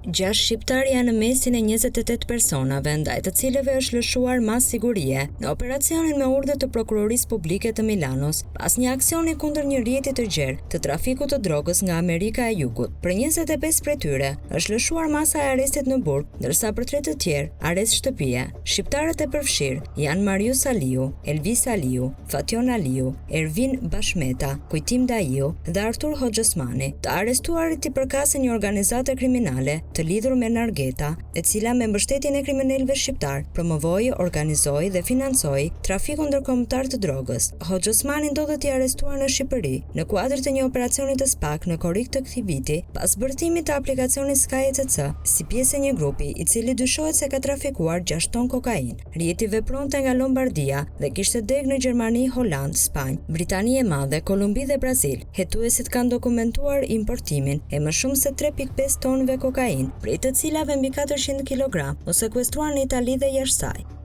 Gjashtë shqiptarë janë në mesin e 28 personave, ndaj të cilëve është lëshuar masë sigurie në operacionin me urdhër të Prokurorisë Publike të Milanos, pas një aksioni kundër një rrjeti të gjerë të trafikut të drogës nga Amerika e Jugut. Për 25 prej tyre, është lëshuar masa e arrestit në burg, ndërsa për tre të tjerë, arrest shtëpie. Shqiptarët e përfshirë janë Marius Aliu, Elvis Aliu, Fatjon Aliu, Ervin Bashmeta, Kujtim Daiu dhe Artur Hoxhosmani. Të arrestuarit i përkasin një organizate kriminale të lidhur me 'Ndrangheta, e cila me mbështetjen e kriminelëve shqiptarë promovoi, organizoi dhe financoi trafikun ndërkombëtar të drogës. Hoxhosmani ndodhet i arrestuar në Shqipëri, në kuadër të një operacioni të SPAK në korrik të këtij viti, pas zbërthimit të aplikacionit Sky ECC, si pjesë e një grupi, i cili dyshohet se ka trafikuar 6 ton kokainë. Rrjeti vepronte nga Lombardia dhe kishte degë në Gjermani, Holandë, Spanjë, Britani e Madhe, Kolumbi dhe Brazil. Hetuesit kanë dokumentuar importimin e më shumë se 3.5 tonëve kokainë, prej të cilave mbi 400 kilogramë u sekuestruan në Itali dhe jashtë saj.